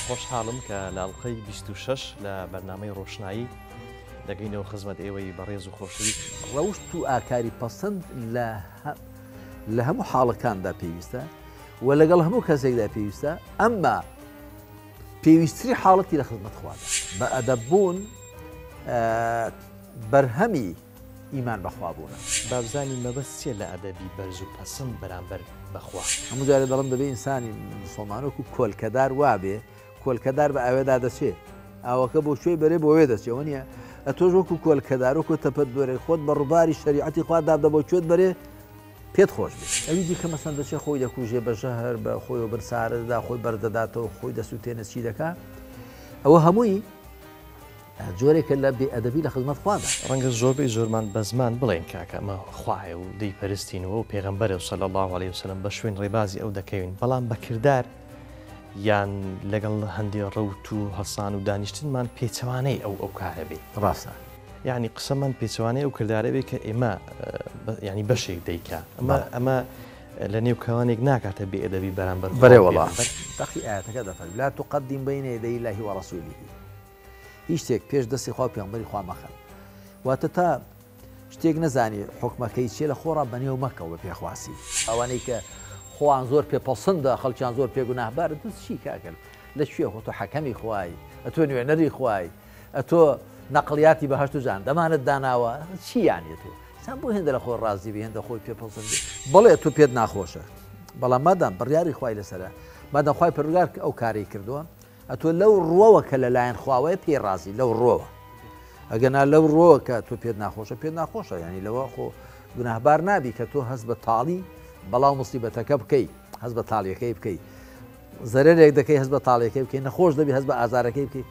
خۆشحاڵم کە لە ئەڵقەی 26 لە بەرنامەی ڕۆشنایی دەگەینەوە خزمەت ئێوەی بەڕێز و خۆشەویست. ڕەوشت و ئاکاری پەسەند لە لە هەموو حاڵەکاندا پێویستە و لەگەڵ هەموو کەسێکدا پێویستە، ئەمما پێویستتری حاڵەتی لە خزمەت خوادا. بە ئەدەب بوون بەرهەمی ئیمان بە خوا بوونە. با بزانین مەبەست چیە لە ئەدەبی بەرز و پەسند بەرامبەر بە خوا؟ هەموو جارێ دەڵێم دەبێ ئینسانی موسڵمان وەکو کۆلکەدار وابێ، کۆلکەدار بە ئاوێدا دەچێ، ئاوەکە بۆ کوێی بەرێ بۆ وێ دەچێ، ئەوە نییە؟ ئەتۆش وەکو کۆلکەدار وەکو تەپەت بۆرێک خۆت بە ڕووباری شەریعەتی خوا دابدە بۆ کوێت بەرێ پێت خۆش بێ. ئەوی دیکە مەسەن دەچێ خۆی دەکوژێ بە ژەهر بە خۆیەوە بن سارە دەدا خۆی بەردەداتەوە خۆی دەسووتێنێ چی دەکا ئەوە هەمووی جۆرێکە لە بێ ئەدەبی لە خزمەت خوادا. ڕەنگە زۆربەی زۆرمان بە زمان بڵێین کاکە ئەمە خوایە و دەیپەرستین و ئەو پێغەمبەرە و صلی اللە علیە وسلم بە شوێن ڕێبازی ئەو دەکەوین بەڵام بە کردار یان لەگەڵ هەندێ ڕەوت و هەڵسان و دانیشتنمان پێچەوانەی ئەو ئەو کارە بێ. ڕاستە. یانی قسەمان پێچەوانەی ئەو کردارە بێ کە ئێمە یانی بەشێک دەیکا ئەمە ئەمە لە نێو کەوانێک ناکاتە بێ ئەدەبی بەرامبەر خوا و بەرێ وەڵا. پێغەمبەر. دەقی ئایەتەکە دەفەرموێ، لا تقدم بین یدی اللە ورسوله. هیچ شتێک پێش دەستی خوا و پێغەمبەری خوا مەخەن واتە تا شتێک نەزانی حوکمەکەی چیە لە خۆڕا بەنێو مەکەوە بە پێخواسی. ئەوانەی کە خۆیان زۆر پێ پەسندە خەڵکیان زۆر پێ گوناهبارە تۆ چی کاکە لە کوێ خۆ تۆ حەکەمی خوای ئەتۆ نوێنەری خوای ئەتۆ نەقڵیاتی بەهەشت و جەهەندەمانت داناوە چی یانی تۆ سان بۆ هێندە لە خۆ ڕازی بی هێندە خۆی پێ پەسند بی بەڵێ تۆ پێت ناخۆشە بەڵام مادام بڕیاری خوای لەسەرە مادام خوای پەروەردگار ئەو کارەی کردووە ئەتۆ لەو ڕوەوە کە لە لایەن خواوەیە پێی ڕازی لەو ڕوەوە ئەگەنا لەو ڕوەوە کە تۆ پێت ناخۆشە پێت ناخۆشە یعنی لەوە خۆ گوناهبار نابی کە تۆ هەست بە تاڵی بەڵاو مصیبەتەکە بکەی هەست بە تاڵیەکەی بکەی زەرەرێک دەکەی هەست بە تاڵیەکەی بکەی نەخۆش دەبی هەست بە ئازارەکەی بکەی.